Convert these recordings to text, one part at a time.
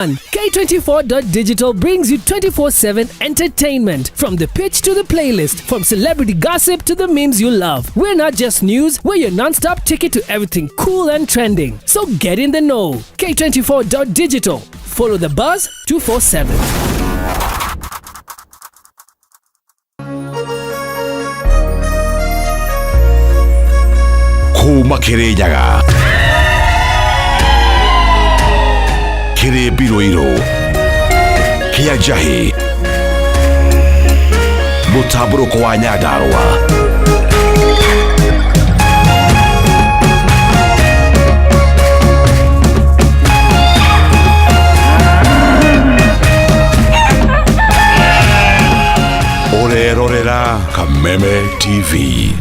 K24.digital brings you 24/7 entertainment, from the pitch to the playlist, from celebrity gossip to the memes you love. We're not just news, we're your non-stop ticket to everything cool and trending. So get in the know. K24.digital. Follow the buzz 247. Kuma Kirinyaga kĩrĩ mbirũirũ kĩa njahĩ mũtambũrũko wa Nyandarũa. Ũrerorera Kameme TV.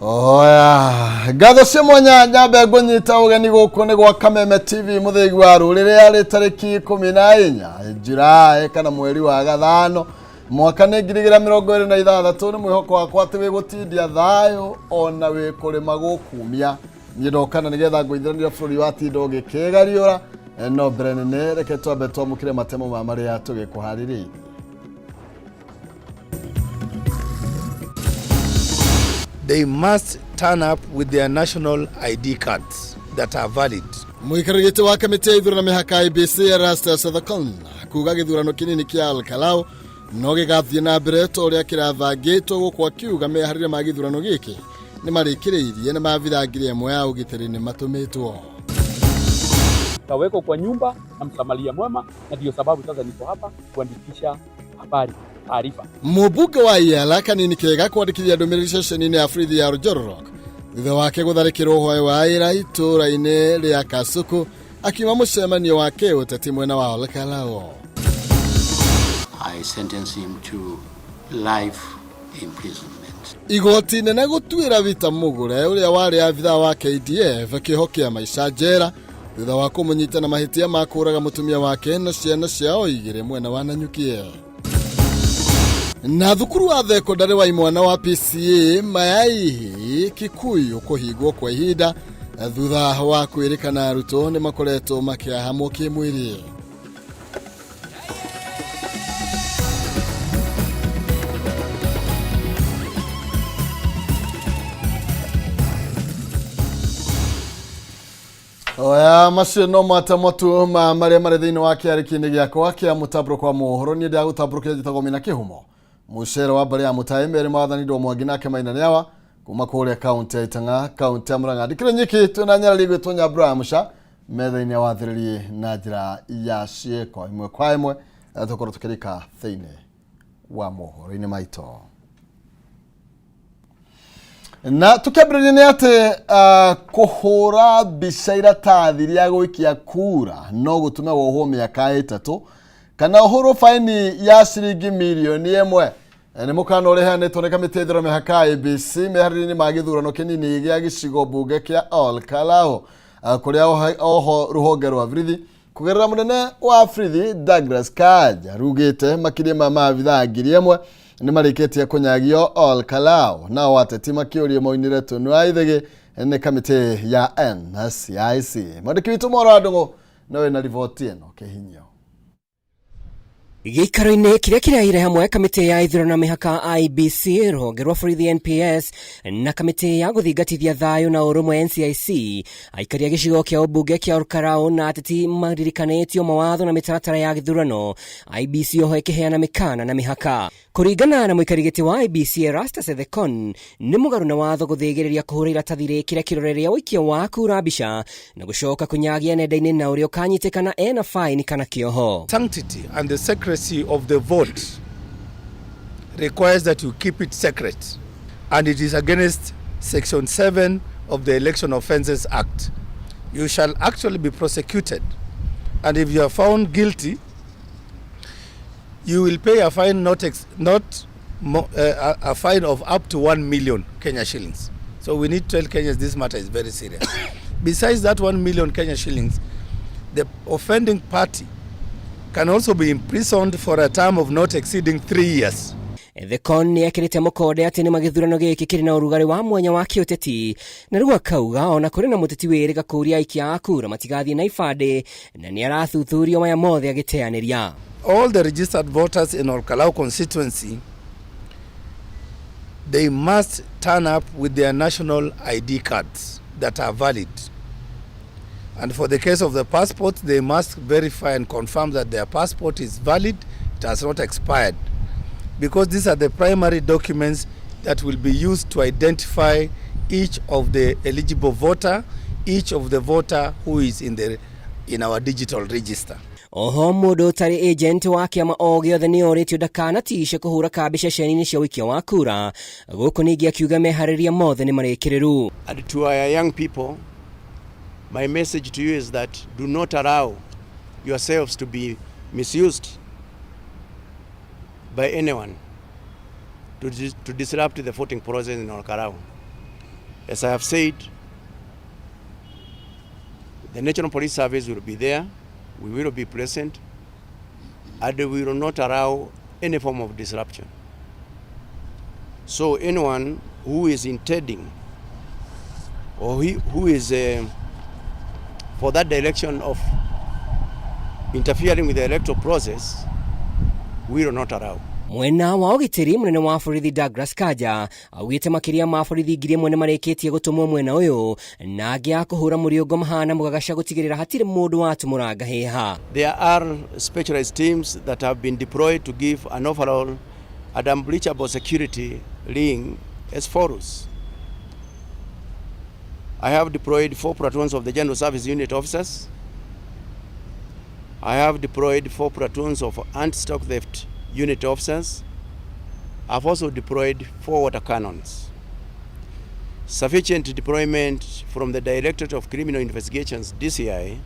Oya, ngatho cia mwanya nyambe ngũnyita ũgeni gũkũ nĩ gwa Kameme TV mũthĩgi wa rũrĩrĩ arĩ tarĩki 14 Julaĩ kana mweri wa gathano mwaka nĩ 2026. Nĩ mwĩhoko wakwa atĩ wĩ gũtindia thayũ ona wĩ kũrĩma gũkumia. Niĩ ndokana nĩgetha ngũithĩranĩria bũrũri wa tinda ũgĩkĩgariũra. No mbere nene reke twambe twamũkĩre matemo ma marĩa tũgĩkũharĩrĩirie. They must turn up with their national ID cards that are valid. Mũikarĩri gĩtĩ wa kamĩtĩ ya ithurano mĩhaka IEBC Erastus Thakon kuga gĩthurano kĩnini kĩa Olkalau no gĩgathiĩ na mbere ta ũrĩa kĩrabangĩtwo, gũkũ akiuga meharĩria ma gĩthurano gĩkĩ nĩ marĩkĩrĩirie na maabithaa 1000 ya ũgitĩri nĩ matũmĩtwo. Tawekwa kwa nyumba na msamaria mwema, na ndio sababu sasa niko hapa kuandikisha habari taarifa. Mũmbunge wa Iala kanini kega kwandĩkithia ndũmĩrĩri ceceni-inĩ ya borithi ya Njororok thutha wake gũtharĩkĩrwo hwaĩ wa ira itũũra-inĩ rĩa Kasuku akiuma mũcemanio wa kĩũteti mwena wa Olkalau. I sentence him to life imprisonment. Igoti nene gũtuĩra Wita Mũgũre ũrĩa warĩ abithaa wa KDF kĩoho kĩa maica njera thutha wa kũmũnyita na mahĩtia ma kũũraga mũtumia wake na ciana ciao igĩrĩ mwena wa Nanyukie. Na thukuru wa thekondarĩ wa imwana wa PCA Mayaihi Kikuyu kũhingwo kwa ihinda thutha wa kwĩrĩkana arutwo nĩ makoretwo makĩahamwo kĩmwĩrĩ. Oya, macio no matemo tu ma marĩa marĩ thĩinĩ wa kĩarĩki-inĩ gĩakwa kĩa mũtambũrũko wa mohoro. Niĩ ndagũtambũrũkĩra njĩtagwo Mina Kĩhumo mũcere wa mbarĩ ya mũtaĩ merĩ mwathani ndo mwangi nake Maina nĩawa kuma kũrĩa kaunti ya Itang'a, kaunti ya Murang'a. Ndikĩrĩ nyiki twĩna nyarari gwĩtwo Nyambura ya Mũca metha-inĩ ya wathĩrĩrie na njĩra ya ciĩko ĩmwe kwa ĩmwe tũkorwo tũkĩrika thĩinĩ wa mohoro-inĩ maitũ. Na tukiambĩrĩria nĩ atĩ kũhũra mbica iratathi rĩa gũikia kura no gũtũme wohwo mĩaka 3 kana ũhũrwo baini ya ciringi mirioni 1. Nĩ mũkana ũrĩa ũheanĩtwo nĩ kamĩtĩ ya ithurano mĩhaka IEBC meharĩria-inĩ ma gĩthurano kĩnini gĩa gĩcigo mbunge kĩa Olkalau, kũrĩa oho rũhonge rwa borithi kũgerera mũnene wa borithi Douglas Kanja rugĩte makĩria ma maabithaa 1000 nĩ marĩkĩtie kũnyagio Olkalau. Nao ateti makĩũrio moinĩre tũnua ithĩgĩ nĩ kamĩtĩ ya NCIC. Mwandĩki witũ Moro wa Ndũng'ũ no wĩna riboti ĩno kĩhinyio. Gĩikaro-inĩ kĩrĩa kĩraire hamwe kamĩtĩ ya ithurano na mĩhaka IEBC, rũhonge rwa borithi NPS na kamĩtĩ ya gũthingatithia thayũ na ũrũmwe NCIC, aikari a gĩcigo kĩa ũmbunge kĩa Olkalou na ateti maririkanĩtio mawatho na mĩtaratara ya gĩthurano. IEBC oho ĩkĩheana mĩkana na mĩhaka. Kũringana na mũikari gĩtĩ wa IEBC Erastus Ethekon, nĩ mũgarũ na watho gũthĩgĩrĩria kũhũra iratathi rĩkĩre kĩrore rĩa ũikia wa kura mbica na gũcoka kũnyagia nenda-inĩ na ũrĩa ũkanyitĩkana ena faini kana kĩoho. Sanctity and the secrecy of the vote requires that you keep it secret, and it is against Section 7 of the Election Offences Act. You shall actually be prosecuted, and if you are found guilty, you will pay a fine not, ex- not mo- a fine of up to 1 million Kenya shillings. So we need to tell Kenyans this matter is very serious. Besides that 1 million Kenya shillings, the offending party can also be imprisoned for a term of not exceeding 3 years. Ethekon nĩ ekĩrĩte mũkonde atĩ nĩma gĩthurano gĩkĩ kĩrĩ na ũrugarĩ wa mwanya wa kĩũteti, na rĩu akauga ona kũrĩ na mũteti wĩrĩga kũũria aikia a kura matigathiĩ na ibandĩ na nĩ arathuthurio maya mothe agĩteanĩria. All the registered voters in Olkalou constituency, they must turn up with their national ID cards that are valid. And for the case of the passport, they must verify and confirm that their passport is valid, it has not expired. Because these are the primary documents that will be used to identify each of the eligible voter, each of the voter who is in our digital register. Oho mũndũ ũtarĩ agent wa kĩama o gĩothe nĩ orĩtio ndakanatice kũhũra kambi ceceni-inĩ cia ũikia wa kura. Gũkũ ningĩ akiuga meharĩria mothe nĩ marĩkĩrĩru. And to our young people, my message to you is that do not allow yourselves to be misused by anyone to disrupt the voting process in Olkalou. As I have said, the National Police Service will be there, we will be present, and we will not allow any form of disruption. So anyone who is intending or who is for that direction of interfering with the electoral process, we will not allow. Mwena wa ũgitĩri, mũnene wa borithi Douglas Kanja augĩte makĩria ma borithi 1,000 nĩ marĩkĩtie gũtũmwo mwena ũyũ na angĩ a kũhũra mũriũngo mahana mũgagaca gũtigĩrĩra hatirĩ mũndũ watumũranga hĩha. There are specialized teams that have been deployed to give an overall and unbreachable security ring as follows. I have deployed four platoons of the General Service Unit officers. I have deployed four platoons of anti-stock theft unit officers. I've also deployed four water cannons. Sufficient deployment from the Directorate of Criminal Investigations, DCI,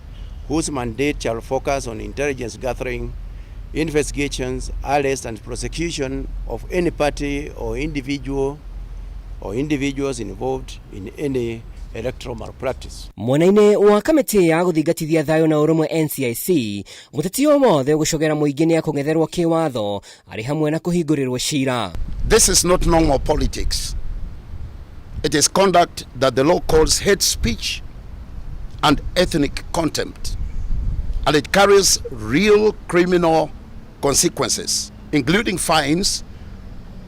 whose mandate shall focus on intelligence gathering, investigations, arrest, and prosecution of any party or individual or individuals involved in any electoral malpractice. Mwena-inĩ wa kamĩtĩ ya gũthingatithia thayũ na ũrũmwe NCIC, mũteti o wothe ũgũcogera mũingĩ nĩ akũng'etherwo kĩwatho arĩ hamwe na kũhingũrĩrwo cira. This is not normal politics. It is conduct that the law calls hate speech and ethnic contempt. And it carries real criminal consequences, including fines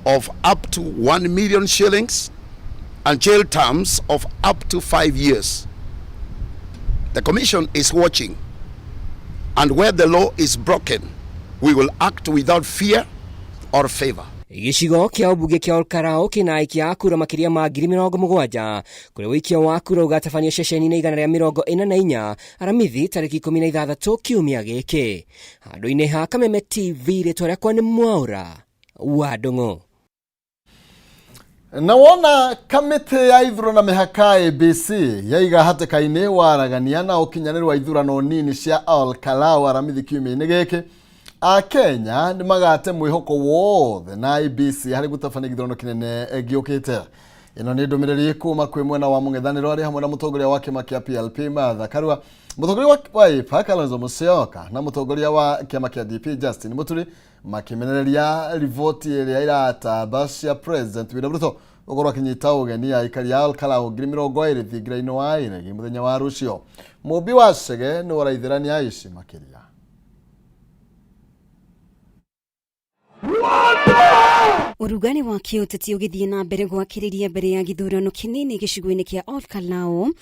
of up to 1 million shillings and jail terms of up to 5 years. The Commission is watching, and where the law is broken, we will act without fear or favor. Gĩcigo kĩa ũmbunge kĩa Olkalou kĩna aikia a kura makĩria ma 70,000, kũrĩa ũikia wa kura ũgatabanio ceceni-inĩ 144 Aramithi tarĩki 16 kiumia gĩkĩ. Handũ-inĩ ha Kameme TV, rĩtwa rĩakwa nĩ Mwaũra wa Ndũng'ũ. Na wona kamĩtĩ ya ithurano na mĩhaka IEBC yaiga hatĩka-inĩ waragania na ũkinyanĩru wa ithurano nini cia Olkalou Aramithi kiumia-inĩ gĩkĩ, Akenya nĩ magate mwĩhoko wothe na IEBC harĩ gũtabania gĩthurano kĩnene gĩũkĩte. Ĩno nĩ ndũmĩrĩri kuma kwĩ mwena wa mũng'ethanĩro arĩ hamwe na mũtongoria wa kĩama kĩa PLP Martha Karua, mũtongoria wa Wiper Kalonzo Musyoka na mũtongoria wa kĩama kĩa DP Justin Muturi, makĩmenereria riboti ĩrĩa iratamba cia President William Ruto gũkorwo akĩnyita ũgeni aikari a Olkalou 20,000 thingira-inĩ wa Iregi mũthenya wa rũciũ. Mũmbi wa Chege nĩ ũraithĩrania aici makĩria. Urugani wa kĩũteti ũgĩthiĩ na mbere gwakĩrĩria mbere ya gĩthurano kĩnini gĩcigo-inĩ kĩa Olkalou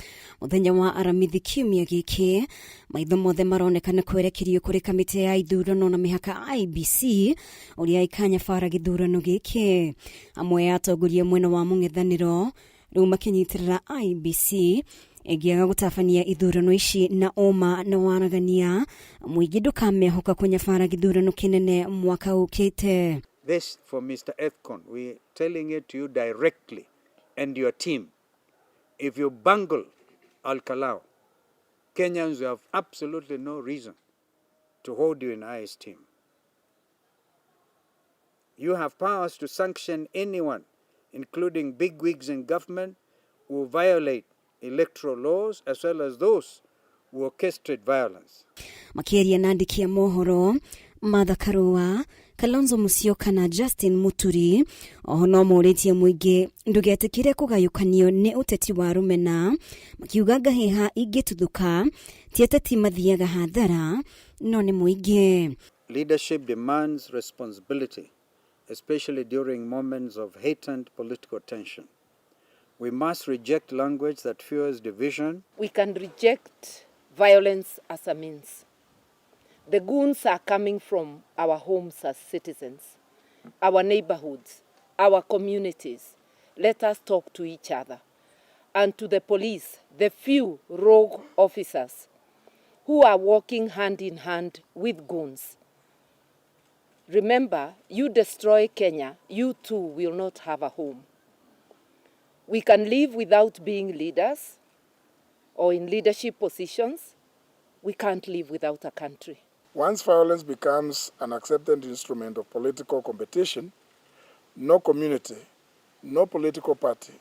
mũthenya wa Aramithi kiumia gĩkĩ. Maitho mothe maronekana kwerekerio kũrĩ kamĩtĩ ya ithurano na mĩhaka IEBC ũrĩa ĩkanyabara gĩthurano gĩkĩ. Amwe ya atongoria mwena wa mũng'ethanĩro rĩu makĩnyitĩrĩra IEBC ĩngĩaga gũtabania ithurano ici na ũma na waragania, mũingĩ ndũkamehoka kũnyabara gĩthurano kĩnene mwaka ũkĩte. This for Mr. Ethekon, we're telling it to you directly and your team. If you bungle Olkalou, Kenyans have absolutely no reason to hold you in high esteem. You have powers to sanction anyone, including bigwigs in government, who violate electoral laws as well as those who orchestrate violence. Makĩaria na andĩki a mohoro, Martha Karua, Kalonzo Musyoka na Justin Muturi oho no morĩtie mũingĩ ndũgetĩkĩre kũgayũkanio nĩ ũteti wa rũmena, makiuga ngahĩha ingĩtuthũka ti ateti mathiaga hathara no nĩ mũingĩ. Leadership demands responsibility, especially during moments of heightened political tension. We must reject language that fuels division. We can reject violence as a means. The goons are coming from our homes as citizens, our neighborhoods, our communities. Let us talk to each other. And to the police, the few rogue officers who are working hand in hand with goons. Remember, you destroy Kenya, you too will not have a home. We can live without being leaders or in leadership positions. We can't live without a country. Once violence becomes an accepted instrument of political competition, no community, no political party,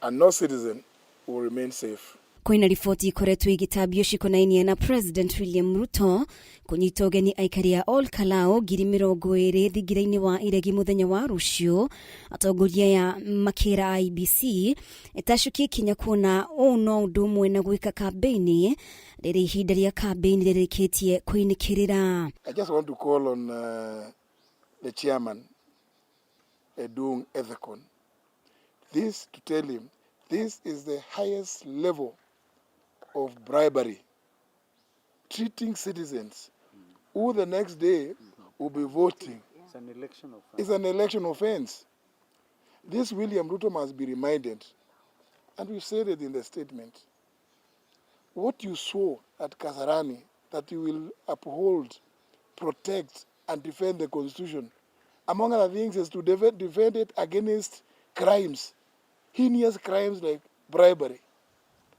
and no citizen will remain safe. Kwĩna riboti ikoretwo igĩtambio cikonainie na President William Ruto kũnyita ũgeni aikari a Olkalou 20,000 thingira-inĩ wa iregi mũthenya wa rũciũ. Atongoria aya makĩra IEBC ĩtacũkie ikinya kuona ũũ no ũndũ ũmwe na gwĩka kambĩini rĩrĩa ihinda rĩa kambĩini rĩrĩkĩtie kũinĩkĩrĩra. I just want to call on the chairman, Edung Ethekon, this to tell him this is the highest level of bribery, treating citizens who the next day will be voting. It's an election offense. It's an election offense. This William Ruto must be reminded, and we said it in the statement, what you swore at Kasarani, that you will uphold, protect, and defend the Constitution, among other things, is to defend it against crimes, heinous crimes like bribery,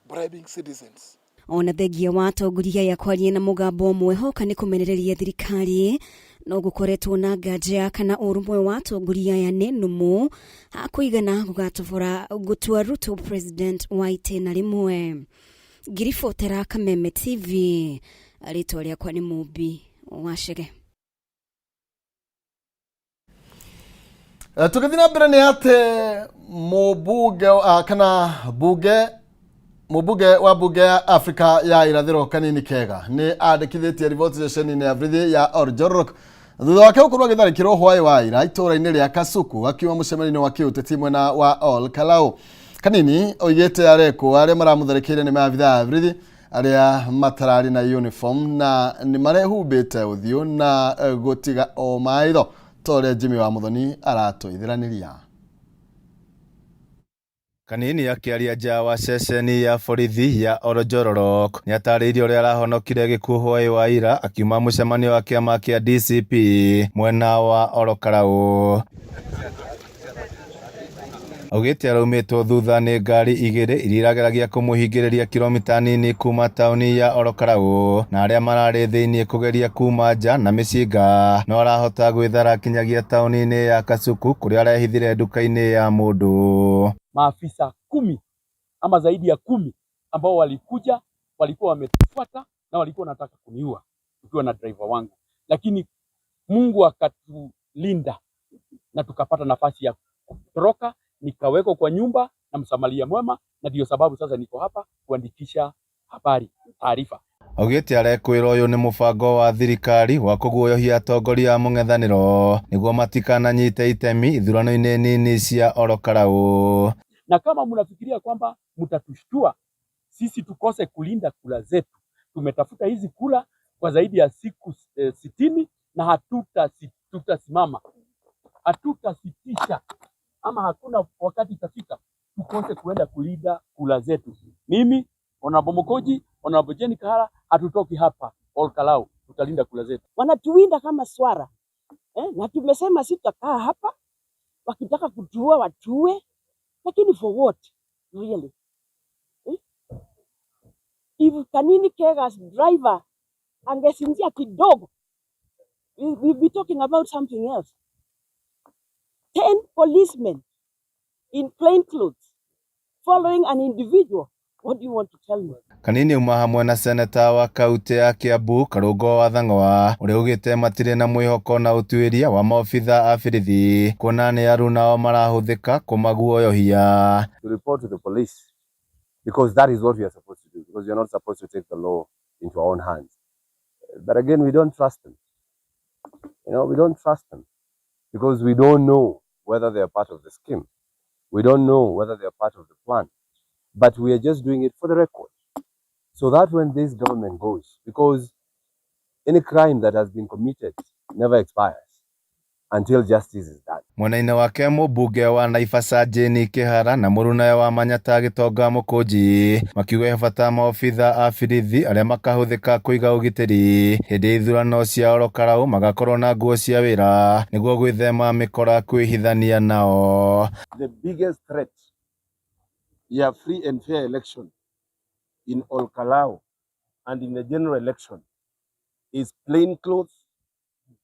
bribing citizens. Ona thengia wa atongoria aya kwaria na mũgambo ũmwe hoka nĩ kũmenereria thirikari, no gũkoretwo na nganja ya kana ũrũmwe wa atongoria aya nĩ nũmũ hakũigana gũgatobora gũtua Ruto president wa itĩna rĩmwe. Ngiribotera Kameme TV, rĩtwa rĩakwa nĩ Mũmbi wa Chege. Tũgĩthiĩ na mbere nĩ atĩ mũmbunge kana bunge mũmbunge wa bunge ya Afrika ya irathĩro Kanini Kega nĩ andĩkithĩtie riboti ceceni-inĩ ya borithi ya Oljororok thutha wake gũkorwo agĩtharĩkĩrwo hwaĩ wa ira itũũra-inĩ rĩa Kasuku akiuma mũcemanio wa kĩũteti mwena wa Olkalou. Kanini oigĩte arekwo arĩa maramũtharĩkĩire nĩ maabithaa a borithi arĩa matararĩ na uniform na nĩ marehumbĩte ũthiũ na gũtiga o maitho ta ũrĩa Jimmy wa Muthoni aratũithĩranĩria. Kanini akĩaria nja wa ceceni ya borithi ya Oljororok nĩatarĩirie ũrĩa arahonokire gĩkuũ hwaĩ wa ira akiuma mũcemanio wa kĩama kĩa DCP mwena wa Olkalou. Augĩte araumĩtwo thutha nĩ ngari igĩrĩ iria irageragia kũmũhingĩrĩria kilomita nini kuma taũni ya Olkalou na arĩa mararĩ thĩinĩ kũgeria kuma nja na mĩcinga no arahota gwĩthara kinyagia taũni-inĩ ya Kasuku kũrĩa arehithire nduka-inĩ ya mũndũ. Maafisa 10 ama zaidi ya 10 ambao walikuja, walikuwa wametufuata na walikuwa wanataka kuniua tukiwa na driver wangu, lakini Mungu akatulinda na tukapata nafasi ya kutoroka, nikawekwa kwa nyumba na msamaria mwema, na ndio sababu sasa niko hapa kuandikisha habari taarifa. Augĩte arekwĩra ũyũ nĩ mũbango wa thirikari wa kũguoyohia atongoria a mũng'ethanĩro nĩguo matikananyite itemi ithurano-inĩ nini cia Ol Kalou. Na kama mnafikiria kwamba mtatushtua sisi tukose kulinda kura zetu, tumetafuta hizi kura kwa zaidi ya siku 60 na hatutasimama, hatutasitisha ama hakuna wakati itafika tukose kuenda kulinda kura zetu. Mimi Honorable Mukunji, Honorable Jane Kahara, hatutoki hapa Ol Kalou, tutalinda kura zetu. Wanatuwinda kama swara na tumesema sitakaa hapa, wakitaka kutuua watuue, lakini for what really? If Kanini Kega's driver angesinzia kidogo, we'll be talking about something else. 10 policemen in plain clothes following an individual. What do you want to tell me? Kanini auma hamwe na seneta wa kaunti ya Kiambu Karungo wa Thang'wa ũrĩa augĩte matirĩ na mwĩhoko na ũtuĩria wa maobitha a borithi kuona nĩ aruna ao marahũthĩka kũmaguoyohia. To report to the police, because that is what we are supposed to do, because we are not supposed to take the law into our own hands. But again, we don't trust them. We don't trust them because we don't know whether they are part of the scheme. We don't know whether they are part of the plan. But we are just doing it for the record, so that when this government goes, because any crime that has been committed never expires until justice is done. Mwena-inĩ wake mũmbunge wa Naivasha Jane Kihara na mũrunawe wa Manyata Gitonga Mũkũnji makiuga he bata maobitha a borithi arĩa makahũthĩka kũiga ũgitĩri hĩndĩ ya ithurano cia Ol Kalou magakorwo na nguo cia wĩra nĩguo gwĩthema mĩkora kwĩhithania nao. The biggest threat ya free and fair election in Ol Kalou and in the general election is plainclothes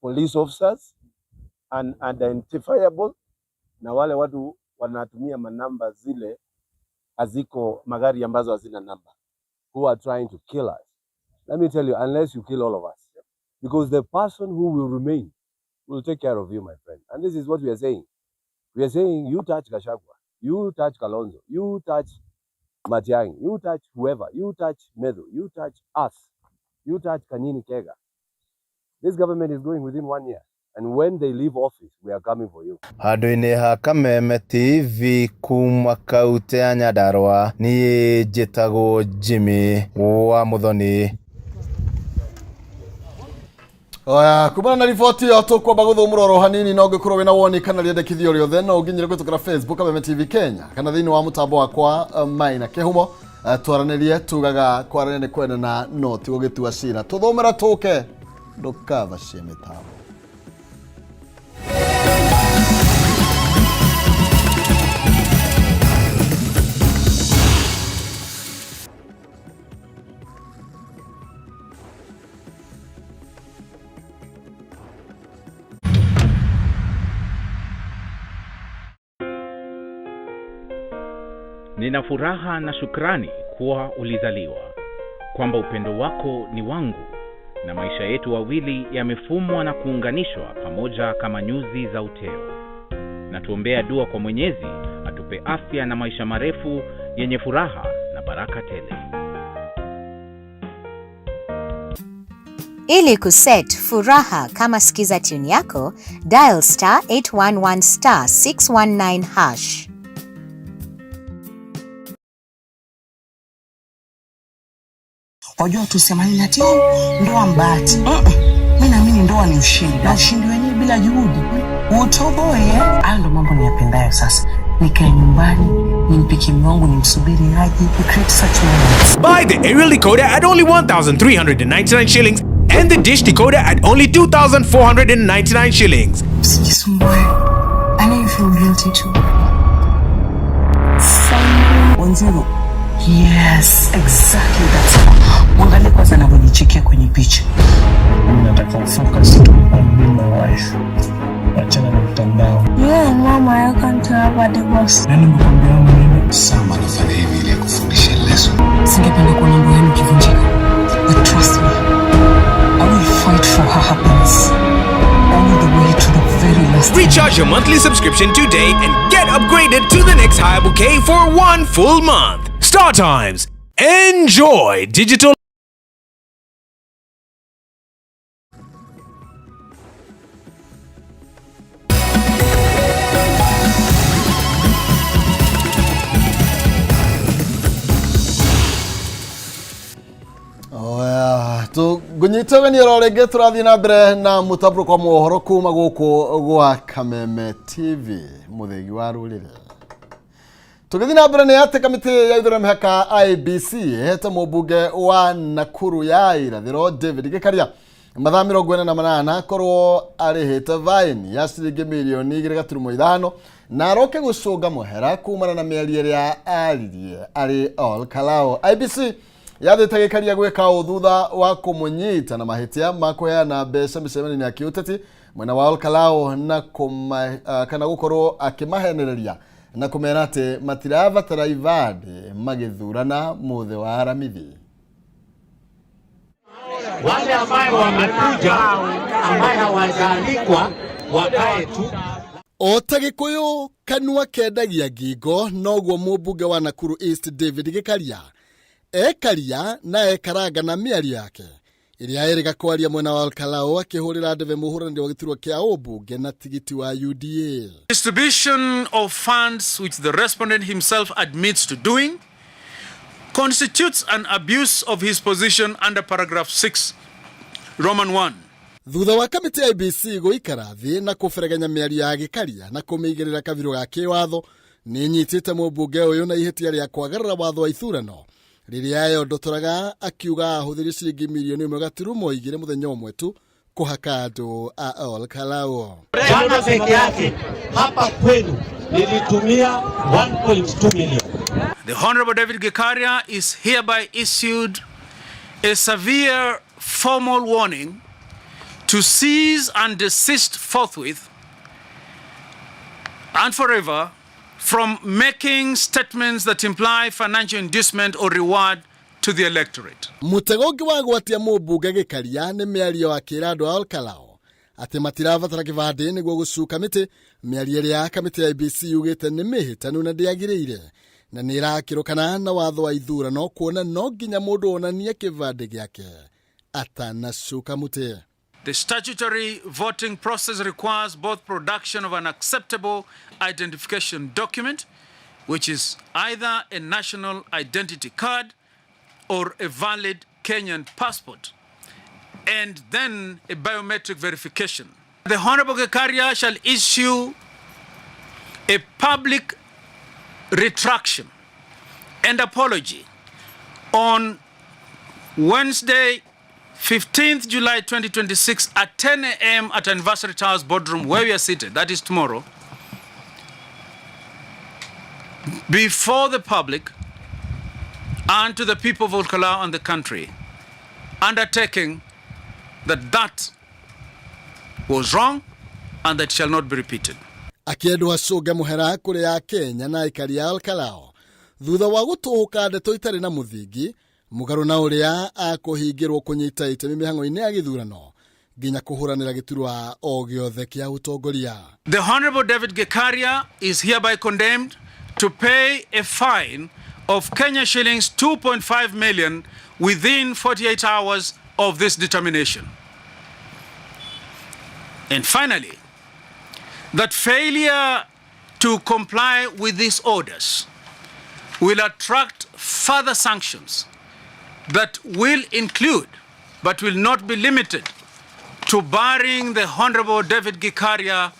police officers, unidentifiable, na wale watu wanatumia manamba zile haziko magari ambazo hazina namba. Who are trying to kill us. Let me tell you, unless you kill all of us, because the person who will remain will take care of you, my friend. And this is what we are saying. We are saying you touch Gachagua, you touch Kalonzo, you touch Matiang'i, you touch whoever, you touch Methu, you touch us, you touch Kanini Kega. This government is going within one year. And when they leave office, we are coming for you. Handũ-inĩ ha Kameme TV kuma kaunti ya Nyandarua niĩ njĩtagwo Jimmy wa Muthoni. Oya, kumana na riboti ĩyo tũkwamba gũthũmũra oro hanini no ũngĩkorwo wĩna woni kana rĩendekithio rĩothe no ũnginyĩre kũhĩtũkĩra Facebook Kameme TV Kenya kana thĩinĩ wa mũtambo wakwa Maina Kĩhumo. Twaranĩrie tugaga kwaranĩria nĩ kwendana no ti gũgĩtua cira. Tũthũmĩra tũke ndũkabacie mĩtambo. Nina furaha na shukrani kuwa ulizaliwa, kwamba upendo wako ni wangu na maisha yetu wawili yamefumwa na kuunganishwa pamoja kama nyuzi za uteo. Na tuombea dua kwa Mwenyezi atupe afya na maisha marefu yenye furaha na baraka tele. Ili kuset furaha kama skiza tune yako, dial star 811 star 619 hash. Wajua tusemani ati ndoa mbati. Mi naamini ndoa ni ushindi, na ushindi wenyewe bila juhudi utoboe. Hayo ndo mambo niyapendayo sasa. Nikae nyumbani nimpikie mume wangu, nimsubiri aje, we create such moments. Buy the aerial decoder at only 1,399 shillings and the dish decoder at only 2,499 shillings. Usijisumbue. I know you feel guilty too. 10. Yes, exactly, that's it. Mwangalie kwanza anavyojichekia kwenye picha. Mimi nataka ufocus tu on being my wife. Achana na mtandao. Yeah, mama, I can't have a divorce. Nani amekwambia maneno? Sam anafanya hivi ili akufundishe lesson. Singependa kuona ndoa yenu ikivunjika. But trust me, I will fight for her happiness all the way to the very last. Recharge your monthly subscription today and get upgraded to the next higher bouquet for one full month. Star Times. Enjoy digital. Ngũnyita ũgeni oro rĩngĩ, tũrathiĩ na mbere na mũtambũrũko wa mohoro kuma gũkũ gwa Kameme TV, mũthĩgi wa rũrĩrĩ. Tũgĩthiĩ na mbere nĩ atĩ kamĩtĩ ya ithurano mĩhaka IEBC ĩhete mũmbunge wa Nakuru ya irathĩro David Gĩkaria mathaa 48 korwo arĩhĩte vaini ya ciringi mirioni 2.5 na aroke gũcũnga mũhera kumana na mĩario ĩrĩa aririe arĩ Ol Kalou. IEBC yathĩte Gĩkaria gwĩka ũũ thutha wa kũmũnyita na mahĩtia ma kũheana mbeca mĩcemanio-inĩ ya kĩũteti mwena wa Ol Kalou na kana gũkorwo akĩmahenereria na kũmera atĩ matirabatara ibandĩ magĩthurana mũthĩ wa Aramithi. Wale ambaye wamekuja ambaye hawajaalikwa wakae tu. O ta Gĩkũyũ kanua kendagia ngingo, noguo mũmbunge wa Nakuru East David Gĩkaria ekaria na ekaranga na mĩario yake ĩrĩa erĩga kwaria mwena wa Olkalou akĩhũrĩra ndebe mũhũranĩri wa gĩturwa kĩa ũmbunge na tigiti wa UDA. Distribution of funds which the respondent himself admits to doing constitutes an abuse of his position under paragraph 6, Roman 1. Thutha wa kamĩtĩ ya IEBC gũikara thĩ na kũberegenya mĩario ya Gĩkaria na kũmĩigĩrĩra kabirũ ga kĩwatho, nĩ nyitĩte mũmbunge ũyũ na ihĩtia rĩa kwagarara watho wa ithurano rĩrĩa yondotoraga akiuga ahũthĩri ciringi mirioni 1.2 mũthenya ũmwe tu kũhaka andũ a Ol Kalou. Jana peke yake hapa kwenu nilitumia 1.2 million. The Honorable David Gikaria is hereby issued a severe formal warning to cease and desist forthwith and forever from making statements that imply financial inducement or reward to the electorate. Mũtego ũngĩ wa gwatia mũmbunge Gĩkaria nĩ mĩario akĩra andũ a Ol Kalou atĩ matirabatara kĩbandĩ nĩguo gũcuka mĩtĩ, mĩario ĩrĩa kamĩtĩ ya IEBC yugĩte nĩ mĩhĩtanu na ndĩagĩrĩire na nĩ ĩrakĩrũkana na watho wa ithurano kuona no nginya mũndũ onanie kĩbandĩ gĩake atanacuka mũtĩ. The statutory voting process requires both production of an acceptable identification document, which is either a national identity card or a valid Kenyan passport, and then a biometric verification. The Honorable Gikaria shall issue a public retraction and apology on Wednesday, 15th July 2026 at 10 a.m. at Anniversary Towers boardroom where we are seated, that is tomorrow, before the public and to the people of Olkalou and the country, undertaking that that was wrong and that shall not be repeated. Akĩendwo acũnge mũhera kũrĩ ya Kenya na aikari a Olkalou thutha wa gũtũhũka ndeto itarĩ na mũthingi mũgarũ na ũrĩa akũhingĩrwo kũnyita itemi mĩhang'o-inĩ ya gĩthurano nginya kũhũranĩra gĩturwa o gĩothe kĩa ũtongoria. The Honorable David Gikaria is hereby condemned to pay a fine of Kenya shillings 2.5 million within 48 hours of this determination. And finally, that failure to comply with these orders will attract further sanctions that will include, but will not be limited to, barring the Honorable David Gikaria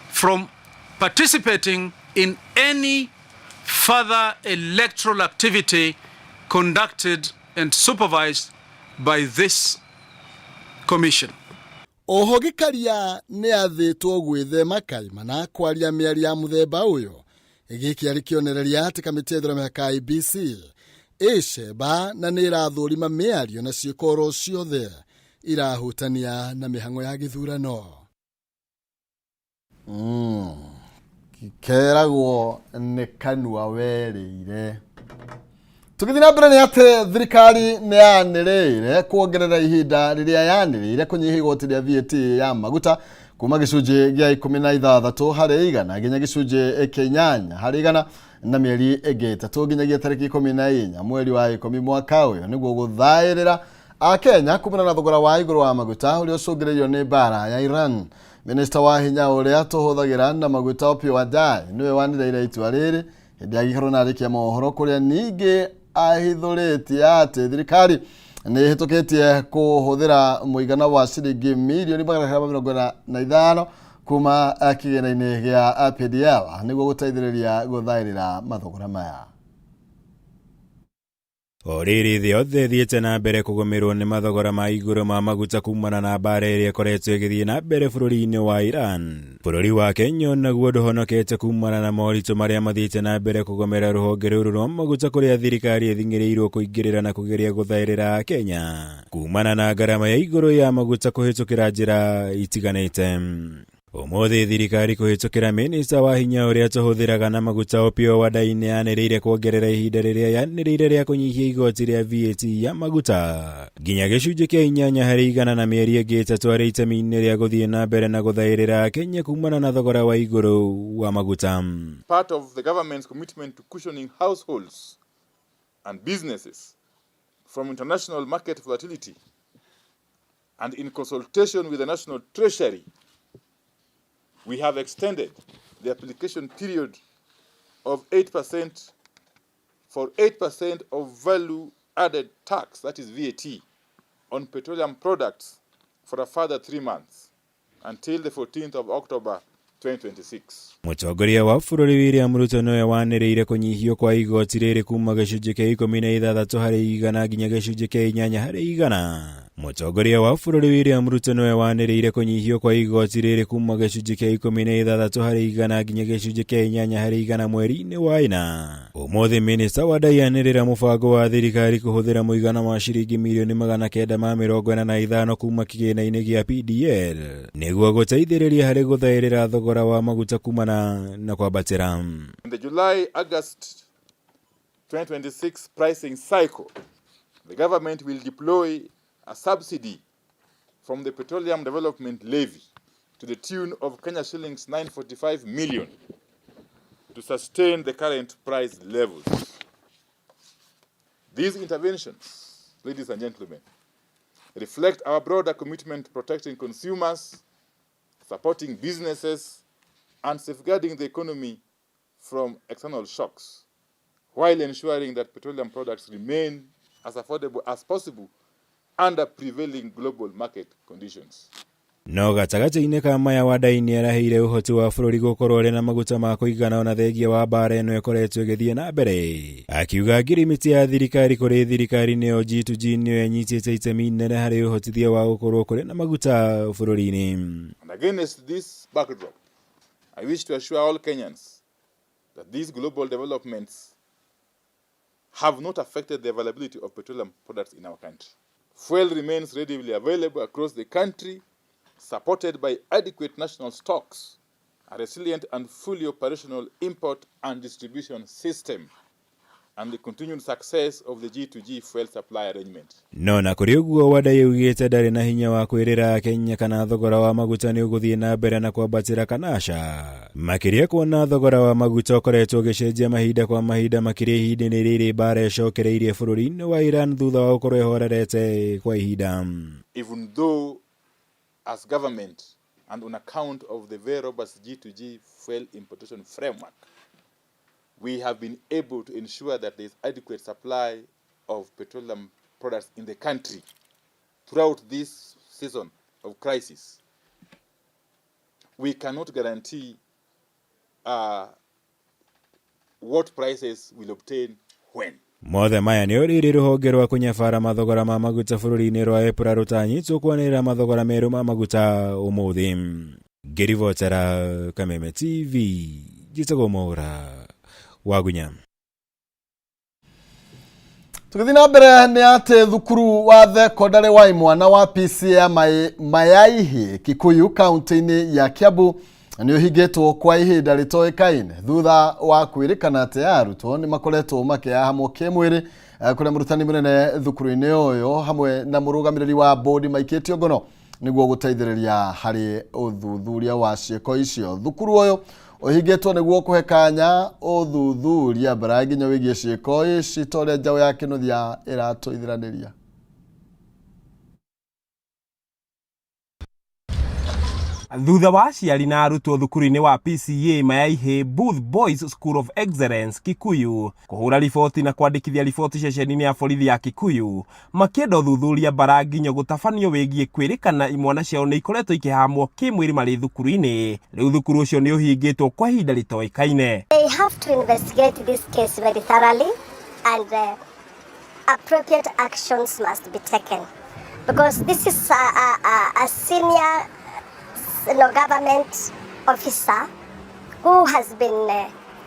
from participating in any further electoral activity conducted and supervised by this commission. Oho Gĩkaria nĩ athĩtwo gwĩthema kaimana kwaria mĩario ya mũthemba ũyũ. Gĩkĩ arĩ kĩonereria atĩ kamĩtĩ ya ithurano mĩhaka IEBC ĩcemba na nĩ ĩrathũrima mĩario na ciĩko oro ciothe irahutania na mĩhang'o ya gĩthurano. Keragwo nĩ kanua werĩire. Tũgĩthiĩ na mbere nĩ atĩ thirikari nĩ yanĩrĩire kuongerera ihinda rĩrĩa yanĩrĩire kũnyihia igoti rĩa VAT ya maguta kuma gĩcunjĩ gĩa 16% nginya gĩcunjĩ kĩa 8% na mĩeri ĩngĩ 3 nginyagia tarĩki 14 mweri wa 10 mwaka ũyũ nĩguo gũthaĩrĩra akenya kumana na thogora wa igũrũ wa maguta ũrĩa ũcũngĩrĩirio nĩ mbara ya Iran. Minista wa hinya ũrĩa tũhũthagĩra na maguta Opiyo Wandayi nĩwe wanĩrĩire itua rĩrĩ hĩndĩ ya gĩikaro na arĩkia mohoro kũrĩa ningĩ ahithũrĩtie atĩ thirikari Nĩ ĩhĩtũkĩtie kũhũthĩra mũigana wa ciringi mirioni 945 kuma kĩgĩna-inĩ gĩa PDL nĩguo gũteithĩrĩria gũthaĩrĩra mathogora maya. O rĩrĩ thĩ yothe ĩthiĩte na mbere kũgũmĩrwo nĩ mathogora ma igũrũ ma maguta kumana na mbara ĩrĩa ĩkoretwo ĩgĩthiĩ na mbere bũrũri-inĩ wa Iran. Bũrũri wa Kenya onaguo ndũhonokete kumana na moritũ marĩa mathiĩte na mbere kũgomera rũhonge rũrũ rwa maguta kũrĩa thirikari ĩthing'ĩrĩirwo kũingĩrĩra na kũgeria gũthaĩrĩra Kenya kumana na ngarama ya igũrũ ya maguta kũhĩtũkĩra njĩra itiganĩte. Ũmũthĩ thirikari kũhĩtũkĩra minista wa hinya ũrĩa tũhũthĩraga na maguta Opiyo Wandayi nĩyanĩrĩire kuongerera ihinda rĩrĩa yanĩrĩire rĩa kũnyihia igoti rĩa VAT ya maguta nginya gĩcunjĩ kĩa 8% na mĩeri ĩngĩ 3 arĩ itemi-inĩ rĩa gũthiĩ na mbere na gũthaĩrĩra Kenya kumana na thogora wa igũrũ wa maguta. Part of the government's commitment to cushioning households and businesses from international market volatility and in consultation with the National Treasury, we have extended the application period of 8% for 8% of value added tax, that is VAT, on petroleum products for a further 3 months until the 14th of October 2026. Mũtongoria wa bũrũri William Ruto nĩwe wanĩrĩire kũnyihio kwa igoti rĩrĩ kuma gĩcunjĩ kĩa 16% nginya gĩcunjĩ kĩa 8%. Mũtongoria wa bũrũri William Ruto nĩwe wanĩrĩire kũnyihio kwa igoti rĩrĩ kuma gĩcunjĩ kĩa 16% nginya gĩcunjĩ kĩa 8% mweri-inĩ wa ĩna. Ũmũthĩ minista Wandayi anĩrĩra mũbango wa thirikari kũhũthĩra mũigana wa ciringi mirioni 945 kuma kĩgĩna-inĩ gĩa PDL nĩguo gũteithĩrĩria harĩ gũthaĩrĩra thogora wa maguta kumana na kwambatĩra. In the July-August 2026 pricing cycle, the government will deploy a subsidy from the Petroleum Development Levy to the tune of Kenya shillings 945 million to sustain the current price levels. These interventions, ladies and gentlemen, reflect our broader commitment to protecting consumers, supporting businesses, and safeguarding the economy from external shocks, while ensuring that petroleum products remain as affordable as possible under prevailing global market conditions. No gatagatĩ-inĩ ka maya Wandayi nĩaraheire ũhoti wa bũrũri gũkorwo ũrĩ na maguta ma kũigana ona thengia wa mbara ĩno ĩkoretwo ĩgĩthiĩ na mbere. Akiuga ngirimiti ya thirikari kũrĩ thirikari nĩyo G2G nĩyo ĩnyitĩte itemi inene harĩ ũhotithia wa gũkorwo kũrĩ na maguta bũrũri-inĩ. And against this backdrop, I wish to assure all Kenyans that these global developments have not affected the availability of petroleum products in our country. Fuel remains readily available across the country, supported by adequate national stocks, a resilient and fully operational import and distribution system, and the continued success of the G2G fuel supply arrangement. No na kũrĩ ũguo Wandayi augĩte ndarĩ na hinya wa kwĩrĩra Kenya kana thogora wa maguta nĩ ũgũthiĩ na mbere na kwambatĩra kana aca. Makĩria kuona thogora wa maguta ũkoretwo ũgĩcenjia mahinda kwa mahinda makĩria ihinda-inĩ rĩrĩ mbara ĩcokereirie bũrũri-inĩ wa Iran thutha wa gũkorwo ĩhorerete kwa ihinda. Even though as government and on account of the very robust G2G fuel importation framework, we have been able to ensure that there is adequate supply of petroleum products in the country throughout this season of crisis. We cannot guarantee what prices will obtain when. Mothe maya nĩ ũrĩrĩ rũhonge rwa kũnyabara mathogora ma maguta bũrũri-inĩ rwa EPRA rũtanyĩtwo kwanĩrĩra mathogora merũ ma maguta ũmũthĩ. Ngĩribotera Kameme TV, njĩtagwo Mwaũra Wagunya. Tũgĩthiĩ na mbere nĩ atĩ thukuru wa thekondarĩ wa imwana wa PCEA Mayaihi Kikuyu kaunti-inĩ ya Kiambu nĩ ũhingĩtwo kwa ihinda rĩtoĩkaine thutha wa kwĩrĩkana atĩ arutwo nĩ makoretwo makĩyahamwo kĩmwĩrĩ kũrĩa mũrutani mũnene thukuru-inĩ ũyũ hamwe na mũrũgamĩrĩri wa bodi maikĩtio ngono nĩguo gũteithĩrĩria harĩ ũthuthuria wa ciĩko icio. Thukuru ũyũ ũhingĩtwo nĩguo kũhe kanya ũthuthuria mbere nginya wĩgiĩ ciĩko ici ta ũrĩa njaũ ya Kĩnuthia ĩratũithiranĩria. Thutha wa aciari na arutwo thukuru-inĩ wa PCEA Mayaihĩ Booth Boys School of Excellence Kikuyu kũhũra riboti na kwandĩkithia riboti ceceni-inĩ ya borithi ya Kikuyu makĩenda ũthuthuria mbara nginyo gũtabanio wĩgiĩ kwĩrĩkana imwana ciao nĩ ikoretwo ikĩhamwo kĩmwĩrĩ marĩ thukuru-inĩ. Rĩu thukuru ũcio nĩ ũhingĩtwo kwa ihinda rĩtoĩkaine. They have to investigate this case very thoroughly and appropriate actions must be taken because this is a senior government officer who has been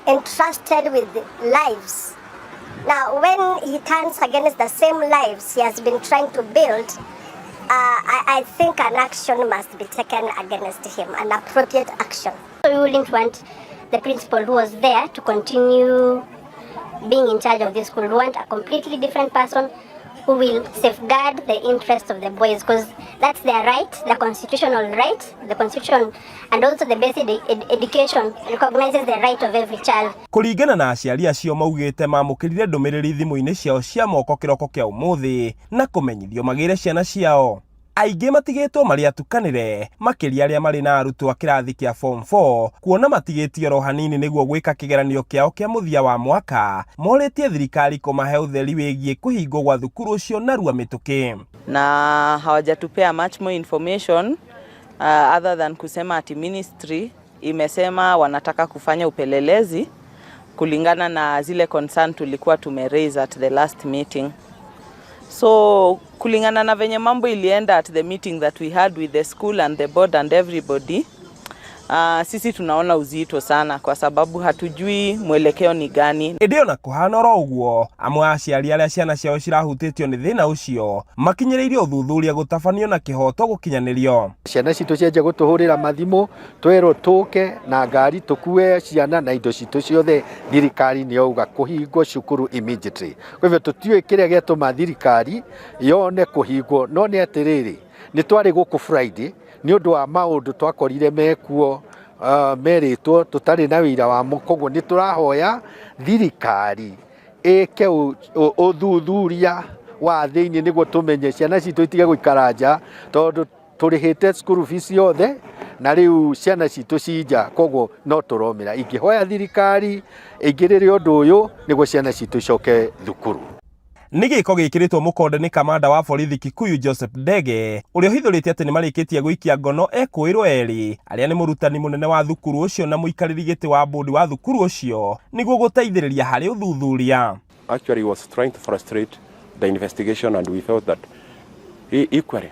entrusted with lives. Now, when he turns against the same lives he has been trying to build, I think an action must be taken against him, an appropriate action. So we wouldn't want the principal who was there to continue being in charge of this school. We want a completely different person who will safeguard the interests of the boys, because that's their right, the constitutional right, the constitution, and also the basic education recognizes the right of every child. Kũringana na aciari acio maugĩte mamũkĩrire ndũmĩrĩri thimũ-inĩ ciao cia moko kĩroko kĩa ũmũthĩ na kũmenyithio magĩre ciana ciao. Aingĩ matigĩtwo marĩ atukanĩre makĩria arĩa marĩ na arutwo a kĩrathi kĩa form 4 kuona matigĩtio oro hanini nĩguo gwĩka kĩgeranio kĩao kĩa mũthia wa mwaka morĩtie thirikari kũmahe ũtheri wĩgiĩ kũhingwo gwa thukuru ũcio narua mĩtũkĩ. Na hawajatupea much more information other than kusema ati ministry imesema wanataka kufanya upelelezi kulingana na zile concern tulikuwa tume raise at the last meeting. So kulingana na venye mambo ilienda at the meeting that we had with the school and the board and everybody, sisi tunaona uzito sana kwa sababu hatujui mwelekeo ni gani. Ĩndĩ ona kũhana oro ũguo, amwe a aciari arĩa ciana ciao cirahutĩtio nĩ thĩna ũcio makinyĩrĩirie ũthuthuria gũtabanio na kĩhoto gũkinyanĩrio. Ciana citũ cianjia gũtũhũrĩra mathimũ twerwo tũke na ngari tũkue ciana na indo citũ ciothe, thirikari nĩ yauga kũhingwo cukuru immediately. Kwa hivyo tũtiũĩ kĩrĩa gĩatũma thirikari yone kũhingwo, no nĩ atĩrĩrĩ, nĩ twarĩ gũkũ Friday nĩ ũndũ wa maũndũ twakorire mekuo merĩtwo tũtarĩ na wĩira wamo, koguo nĩ tũrahoya thirikari ĩke ũthuthuria wa thĩinĩ nĩguo tũmenye ciana citũ itige gũikara nja, tondũ tũrĩhĩte school fees yothe na rĩu ciana citũ ci nja, koguo no tũromera. Ingĩhoya thirikari ĩingĩrĩre ũndũ ũyũ nĩguo ciana citũ icoke thukuru. Nĩ gĩko gĩkĩrĩtwo mũkonde nĩ kamanda wa borithi Kikuyu Joseph Ndege ũrĩa ũhithũrĩte atĩ nĩ marĩkĩtie gũikia ngono ekũĩrwo erĩ arĩa nĩ mũrutani mũnene wa thukuru ũcio na mũikarĩri gĩtĩ wa bodi wa thukuru ũcio nĩguo gũteithĩrĩria harĩ ũthuthuria. Actually, he was trying to frustrate the investigation, and we felt that equally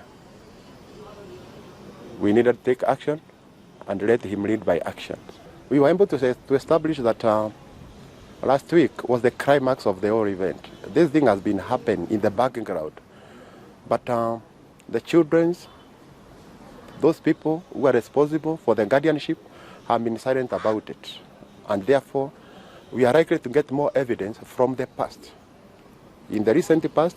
we needed to take action and let him lead by actions. We were able to establish that last week was the climax of the whole event. This thing has been happening in the background, but the children's, those people who are responsible for the guardianship have been silent about it, and therefore we are likely to get more evidence from the past. In the recent past,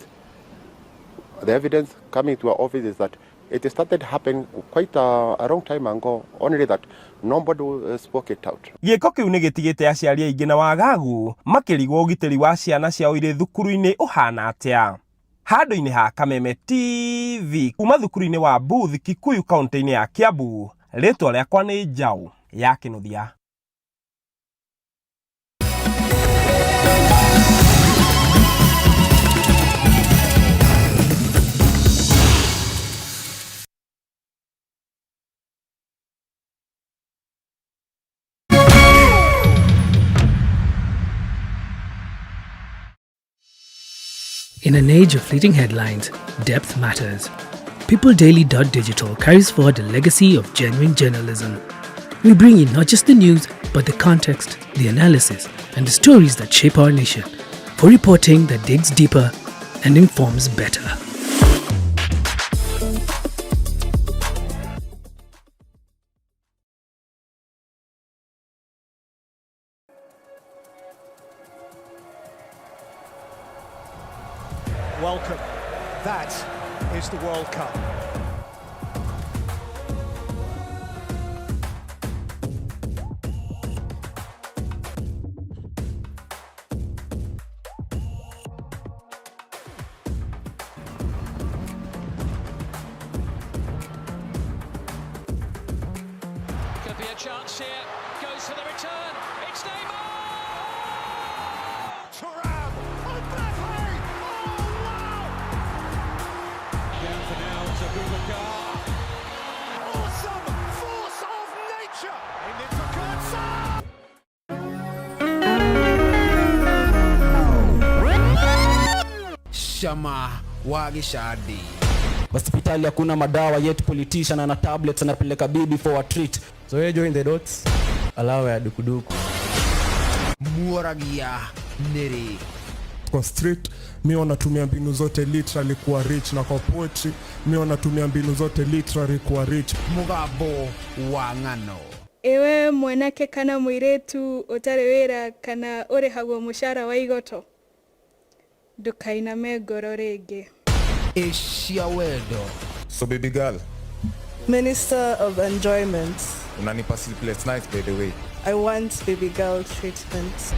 the evidence coming to our office is that it started happening quite a long time ago, only that nobody spoke it out. Gĩko kĩu nĩ gĩtigĩte aciari aingĩ na wagagu makĩrigwo ũgitĩri wa ciana ciao irĩ thukuru-inĩ ũhana atĩa. Handũ-inĩ ha Kameme TV kuma thukuru-inĩ wa Booth Kikuyu kaunti-inĩ ya Kiambu, rĩtwa rĩakwa nĩ Njaũ ya Kĩnuthia. In an age of fleeting headlines, depth matters. PeopleDaily.digital carries forward a legacy of genuine journalism. We bring you not just the news, but the context, the analysis, and the stories that shape our nation, for reporting that digs deeper and informs better. Welcome. That is the World Cup. chance here. Goes for the return. It's Neymar! Thuram! Mbappe! Oh, wow! Down for now to Boubacar. Awesome force of nature! In it for Götze! Shama wa gĩcandi. Hospitali hakuna madawa yet politician ana tablets anapeleka bibi for a treat. So you join the dots, alawa ya dukuduku. Muoragia nĩrĩ. Kwa street mi wanatumia mbinu zote literally kuwa rich, na kwa poetry mi wanatumia mbinu zote literally kuwa rich. Mũgambo wa ng'ano. Ewe mwanake kana mũirĩtu ũtarĩ wĩra kana ũrĩhagwo mũcara wa igoto, ndũkainame ngoro rĩngĩ. Asia wendo. So baby girl, Minister of Enjoyment. Unanipa sleepless nights by the way. I want baby girl treatment.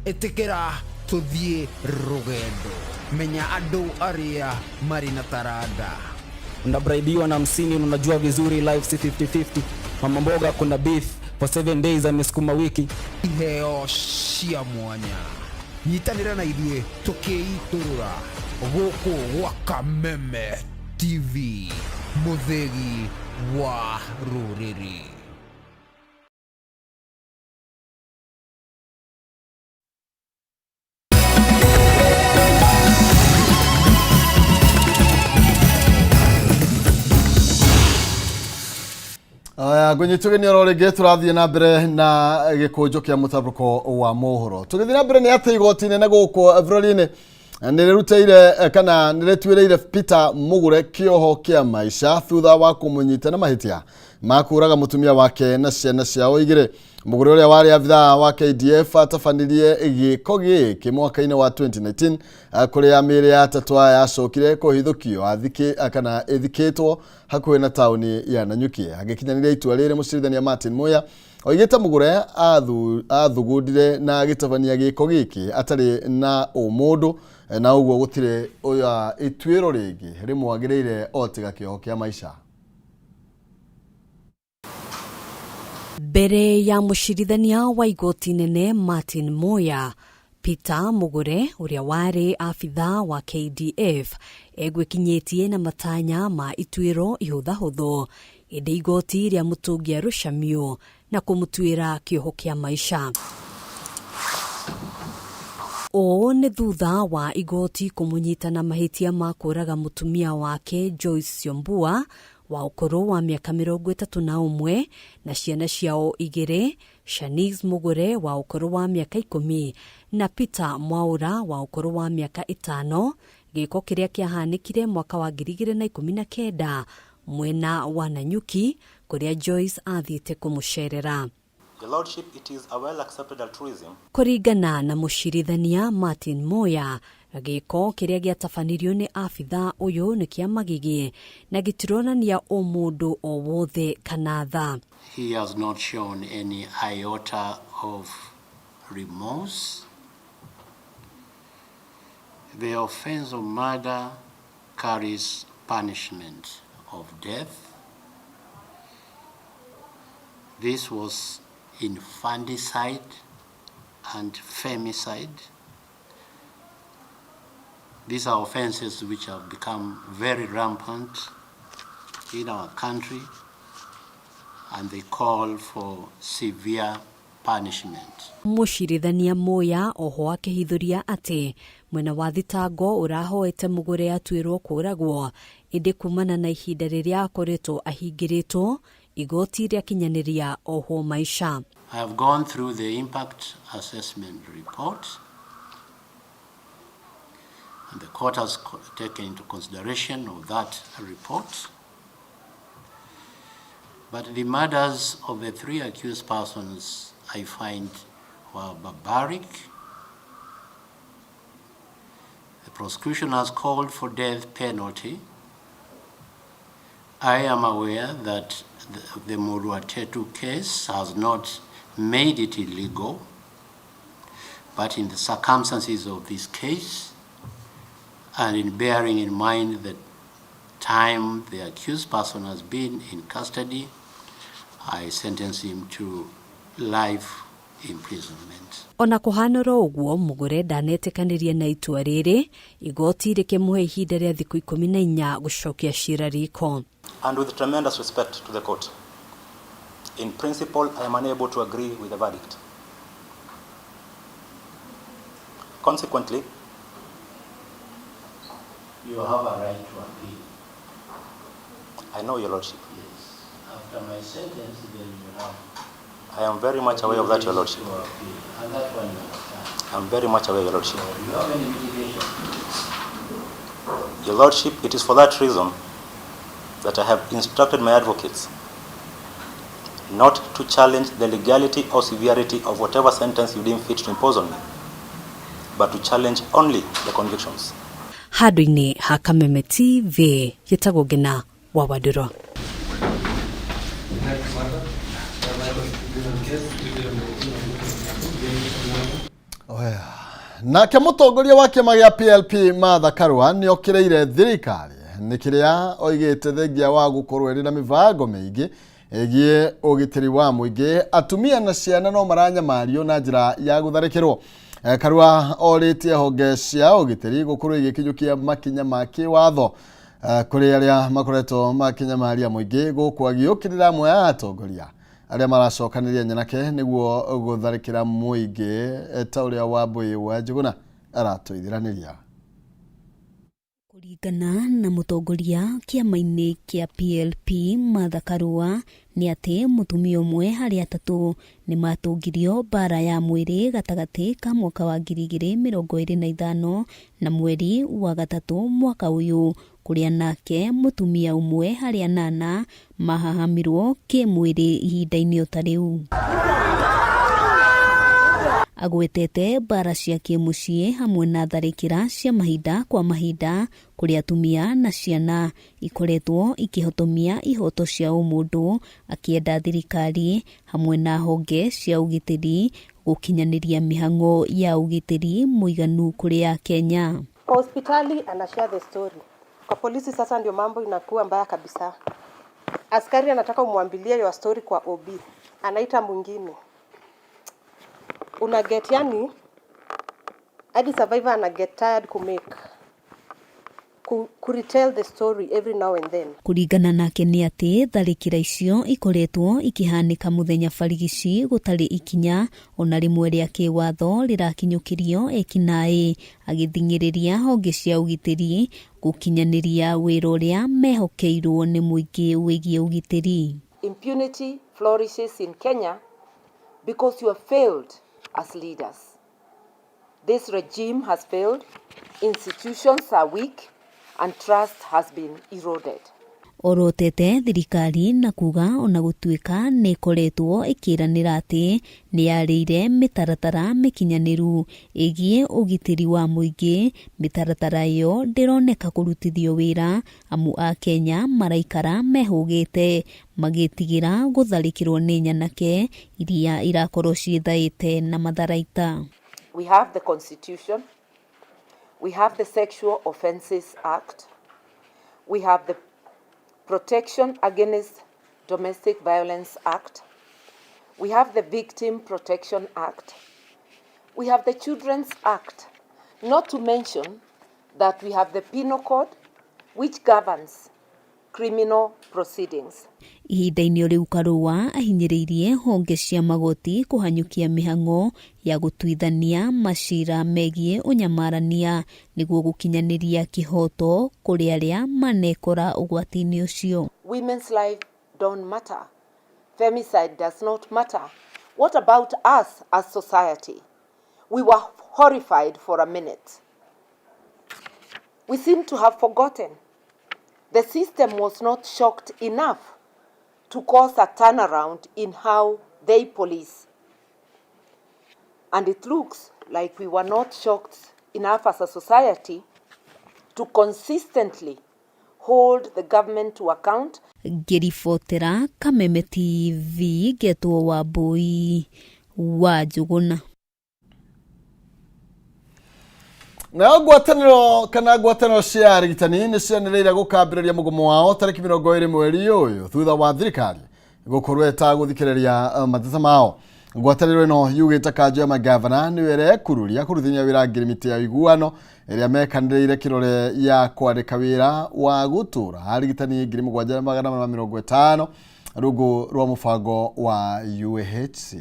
Ĩtĩkĩra tũthiĩ rũgendo. Menya andũ arĩa marĩ na taranda. Unabraibiwa na 50 na unajua vizuri life si 50-50. Mama mboga kuna beef for 7 days amesukuma wiki. Iheo cia mwanya. Nyitanĩra na ithuĩ tũkĩitũrũra gũkũ gwa Kameme TV, mũthĩgi wa rũrĩrĩ. Aya, ngũnyitũgeni oro rĩngĩ tũrathiĩ na mbere na gĩkũnjo kĩa mũtambũko wa mohoro. Tũgĩthiĩ na mbere nĩ atĩ igoti inene gũkũ bũrũri-inĩ nĩ rĩrutĩire kana nĩ rĩtuĩrĩire Peter Mugure kĩoho kĩa maica thutha wa kũmũnyita na mahĩtia ma kũũraga mũtumia wake na ciana ciao igĩrĩ. Mugure ũrĩa warĩ abithaa wa KDF atabanirie gĩko gĩkĩ mwaka-inĩ wa 2019 kũrĩa mĩĩrĩ ya atatũ aya yacokire kũhithũkio kana ĩthikĩtwo hakuhĩ na taũni ya Nanyuki. Agĩkinyanĩria itua rĩrĩ mũcirithania Martin Muya oigĩte Mugure athugundire na agĩtabania gĩko gĩkĩ atarĩ na ũmũndũ na ũguo gũtirĩ ituĩro rĩngĩ rĩmwagĩrĩire o tiga kĩoho kĩa maica. Mbere ya mũcirithania wa igoti nene Martin Muya, Peter Mugure ũrĩa warĩ abithaa wa KDF egwĩkinyĩtie na matanya ma ituĩro ihũthahũthũ ĩndĩ igoti rĩa mũtũngia rũcamio na kũmũtuĩra kĩoho kĩa maica. Ũũ nĩ thutha wa igoti kũmũnyita na mahĩtia ma kũũraga mũtumia wake Joyce Syombua wa ũkũrũ wa mĩaka 31 na ciana ciao igĩrĩ, Shanice Mugure wa ũkũrũ wa mĩaka 10 na Peter Mwaura wa ũkũrũ wa mĩaka 5, gĩko kĩrĩa kĩahanĩkire mwaka wa 2019 mwena wa Nanyuki kũrĩa Joyce athiĩte kũmũcerera. Your Lordship, it is a well-accepted altruism. Kũringana na mũcirithania Martin Muya, gĩko kĩrĩa gĩatabanirio nĩ abithaa ũyũ nĩ kĩa magigi na gĩtironania ũmũndũ o wothe kana tha. He has not shown any iota of remorse. The offense of murder carries punishment of death. This was infanticide and femicide. These are offenses which have become very rampant in our country, and they call for severe punishment. Mũcirithania Muya oho akĩhithũria atĩ mwena wa thitango ũrahoete Mugure atuĩrwo kũũragwo ĩndĩ kumana na ihinda rĩrĩa akoretwo ahingĩrĩtwo igoti rĩakinyanĩria ohwo maica. I have gone through the impact assessment report, and the court has taken into consideration of that report. But the murders of the three accused persons, I find, were barbaric. The prosecution has called for death penalty. I am aware that the Muruatetu case has not made it illegal, but in the circumstances of this case, and in bearing in mind the time the accused person has been in custody, I sentence him to life imprisonment. Ona kũhana oro ũguo, Mugure ndanetĩkanĩria na itua rĩrĩ, igoti rĩkĩmũhe ihinda rĩa thikũ 14 gũcokia cira riko. And with tremendous respect to the court, in principle I am unable to agree with the verdict. Consequently, you have a right to appeal. I know, Your Lordship. Yes. After my sentence, then you have. I am very much aware of that, Your Lordship. And that one you understand. I am very much aware, Your Lordship. Do you have any mitigation? Your Lordship, it is for that reason that I have instructed my advocates not to challenge the legality or severity of whatever sentence you deem fit to impose on me, but to challenge only the convictions. Handũ-inĩ ha Kameme TV gĩtagwo Ngina wa Wandũrũ. Nake mũtongoria wa kĩama gĩa PLP Martha Karua nĩ okĩrĩire thirikari nĩ kĩrĩa oigĩte thengia wa gũkorwo ĩrĩ na mĩbango mĩingĩ ĩgiĩ ũgitĩri wa mũingĩ, atumia na ciana no maranyamario na njĩra ya gũtharĩkĩrwo. Karua orĩtie honge cia ũgitĩri gũkorwo igĩkinyũkia makinya ma kĩwatho kũrĩ arĩa makoretwo makĩnyamaria mũingĩ gũkũ agĩũkĩrĩra amwe a atongoria arĩa maracokanĩria nyanake nĩguo gũtharĩkĩra mũingĩ ta ũrĩa Wambui wa Njũgũna aratũithiranĩria. Kũringana na mũtongoria kĩama-inĩ kĩa PLP Martha Karua nĩ atĩ mũtumia ũmwe harĩ atatũ nĩ matũngirio mbara ya mwĩrĩ gatagatĩ ka mwaka wa 2025 na mweri wa gatatũ mwaka ũyũ, kũrĩa nake mũtumia ũmwe harĩ anana mahahamirwo kĩmwĩrĩ ihinda-inĩ o ta rĩu. Agwetete mbara cia kĩmũciĩ hamwe na tharĩkĩra cia mahinda kwa mahinda kũrĩa atumia na ciana ikoretwo ikĩhotomia ihoto cia ũmũndũ, akĩenda thirikari hamwe na honge cia ũgitĩri gũkinyanĩria mĩhang'o ya ũgitĩri mũiganu kũrĩ Akenya. Kwa hospitali ana share the story. Kwa polisi sasa ndio mambo inakuwa mbaya kabisa. Askari anataka umwambilie your story kwa OB. Anaita mwingine. Una get yani hadi survivor ana get tired ku make ku retell the story every now and then. Kũringana nake nĩ atĩ tharĩkĩra icio ikoretwo ikĩhanĩka mũthenya barigici gũtarĩ ikinya ona rĩmwe rĩa kĩwatho rĩrakinyũkĩrio ekinaĩ, agĩthing'ĩrĩria honge cia ũgitĩri gũkinyanĩria wĩra ũrĩa mehokeirwo nĩ mũingĩ wĩgiĩ ũgitĩri. Impunity flourishes in Kenya because you have failed as leaders. This regime has failed, institutions are weak, and trust has been eroded. Orotete thirikari na kuga ona gũtuĩka nĩ ĩkoretwo ĩkĩranĩra atĩ nĩ yarĩire mĩtaratara mĩkinyanĩru ĩgiĩ ũgitĩri wa mũingĩ, mĩtaratara ĩyo ndĩroneka kũrutithio wĩra amu Akenya maraikara mehũgĩte magĩtigĩra gũtharĩkĩrwo nĩ nyanake iria irakorwo ciĩthaĩte na matharaita. We have the Constitution, we have the Sexual Offences Act, we have the Protection Against Domestic Violence Act, we have the Victim Protection Act, we have the Children's Act, not to mention that we have the Penal Code, which governs criminal proceedings. Ihinda-inĩ rĩu Karua ahinyĩrĩirie honge cia magoti kũhanyũkia mĩhang'o ya gũtuithania macira megiĩ ũnyamarania nĩguo gũkinyanĩria kĩhoto kũrĩ arĩa manekora ũgwati-inĩ ũcio. Women's life don't matter. Femicide does not matter. What about us as society? We were horrified for a minute. We seem to have forgotten. The system was not shocked enough to cause a turnaround in how they police. And it looks like we were not shocked enough as a society to consistently hold the government to account. Ngĩribotera Kameme TV ngetwo Wambui wa Njũgũna. Nayo ngwatanĩro kana ngwatanĩro cia arigitani nĩ cianĩrĩire gũkambĩrĩria mũgomo wao tarĩki 20 mweri ũyũ thutha wa thirikari Gũkorwo ĩtagũthikĩrĩria mateta mao. Ngwatanĩro ĩno yugĩte kanjũ ya magavana nĩyo ĩrekururia kũrutithania wĩra ngirimiti ya ũiguano ĩrĩa mekanĩrĩire kĩrore ya kwandĩka wĩra wa gũtũra arigitani 7450 rungu rwa mũbango wa UHC.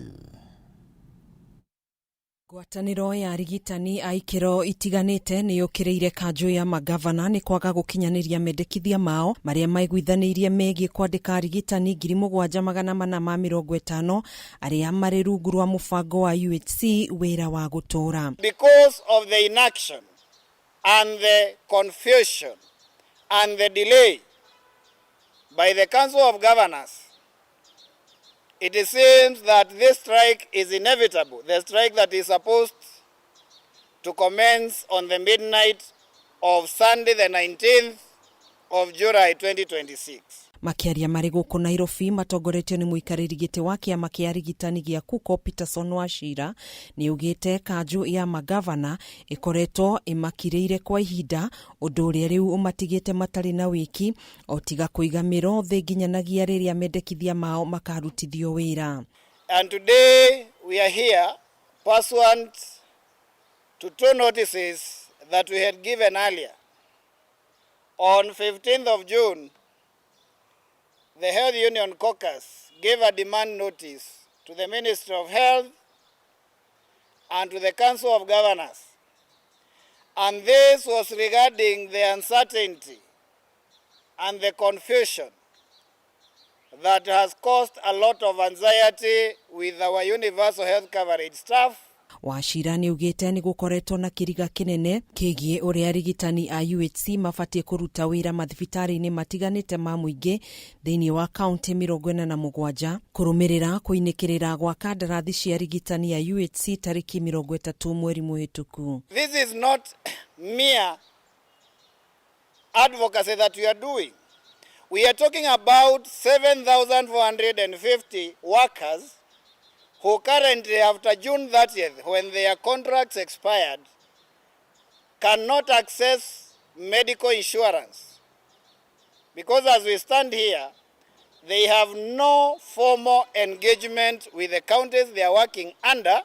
Ngwatanĩro ya arigitani a ikĩro itiganĩte nĩ yũkĩrĩire kanjũ ya magavana nĩ kwaga gũkinyanĩria mendekithia mao marĩa maiguithanĩirie megiĩ kwandĩka arigitani 7450 arĩa marĩ rungu rwa mũbango wa UHC wĩra wa gũtũũra. Because of the inaction and the confusion and the delay by the Council of Governors, it seems that this strike is inevitable, the strike that is supposed to commence on the midnight of Sunday the 19th of July 2026. Makĩaria marĩ gũkũ Nairobi matongoretio nĩ mũikarĩri gĩtĩ wa kĩama kĩa arigitani gĩa KUCO Peterson Wachira, nĩ augĩte kanjũ ya magavana ĩkoretwo ĩmakirĩire kwa ihinda, ũndũ ũrĩa rĩu ũmatigĩte matarĩ na wĩki o tiga kũiga mĩro thĩ nginyanagia rĩrĩa mendekithia mao makarutithio wĩra. And today we are here pursuant to two notices that we had given earlier. On 15th of June, the Health Union Caucus gave a demand notice to the Ministry of Health and to the Council of Governors. And this was regarding the uncertainty and the confusion that has caused a lot of anxiety with our universal health coverage staff. Wachira nĩ augĩte nĩ gũkoretwo na kĩriga kĩnene kĩgiĩ ũrĩa arigitani a UHC mabatiĩ kũruta wĩra mathibitarĩ-inĩ matiganĩte ma mũingĩ thĩinĩ wa kaunti 47 kũrũmĩrĩra kũinĩkĩrĩra gwa kandarathi cia arigitani a UHC tarĩki 30 mweri mũhĩtũku. This is not mere advocacy that we are doing. We are talking about 7,450 workers who currently, after June 30th, when their contracts expired, cannot access medical insurance. Because as we stand here, they have no formal engagement with the counties they are working under,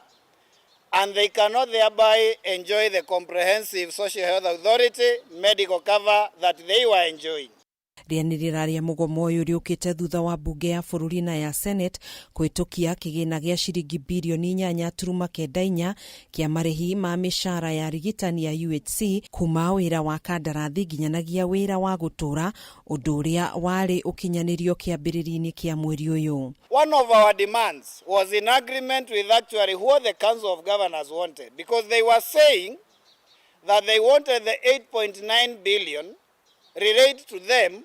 and they cannot thereby enjoy the comprehensive social health authority medical cover that they were enjoying. Rĩanĩrĩra rĩa mũgomo ũyũ rĩũkĩte thutha wa mbunge ya bũrũri na ya Senate kũhĩtũkia kĩgĩna gĩa ciringi birioni 8.94 kĩa marĩhi ma mĩcara ya arigitani ya UHC kuma wĩra wa kandarathi nginyanagia wĩra wa gũtũũra, ũndũ ũrĩa warĩ ũkinyanĩrio kĩambĩrĩria-inĩ kĩa mweri ũyũ. One of our demands was in agreement with actually what the Council of Governors wanted, because they were saying that they wanted the 8.9 billion relate to them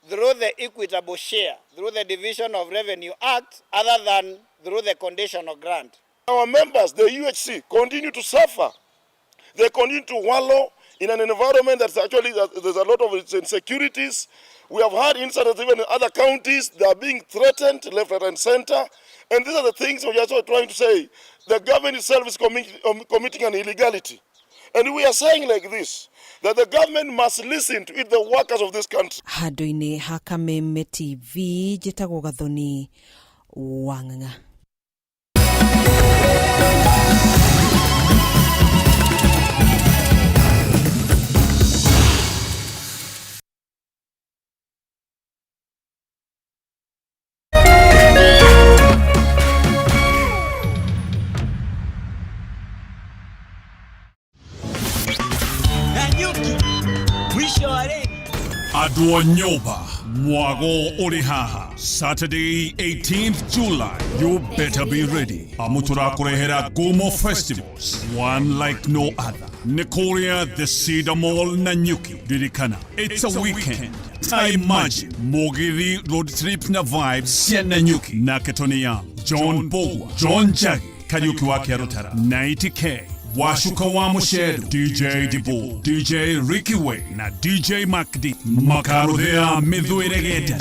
through the equitable share, through the Division of Revenue Act, other than through the conditional grant. Our members, the UHC, continue to suffer. They continue to wallow in an environment that's actually, there's a lot of insecurities. We have had incidents even in other counties. They are being threatened left, right, and center. And these are the things we are also trying to say. The government itself is committing an illegality. And we are saying like this, that the government must listen to it, the workers of this country. Handũ-inĩ ha Kameme TV, njĩtagwo Gathoni Wang'ang'a. Andũ a nyũmba, mwago ũrĩ haha. Saturday 18th July, you better be ready, amu tũrakũrehera Gumo Festivals, one like no other, nĩ kũrĩa the Cedar Mall na Nyuki. Ririkana, it's a weekend. Ta imagine mũgithi, road trip na vibes cia Nanyuki, nake Tony Young, John Bogwa, John Jagi, Kariuki wa Kĩarũtara, 90K. Wacuka wa Muceru, DJ Dibu, DJ Ricky Way na DJ Macd makaruthia mithuiregete.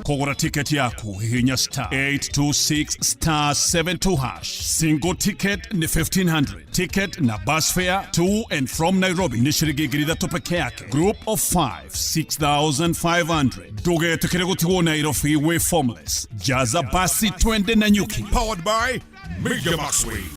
Kugura tiketi yaku hihinya star 826 star 72 hash. Single ticket ni 1500. Ticket na bus fare to and from Nairobi ni shiringi 3,000 peke yake. Group of 5 6500. Ndugetikire gutigwo Nairobi wi formless. Jaza basi twende na nyuki. Powered by Media Maxway.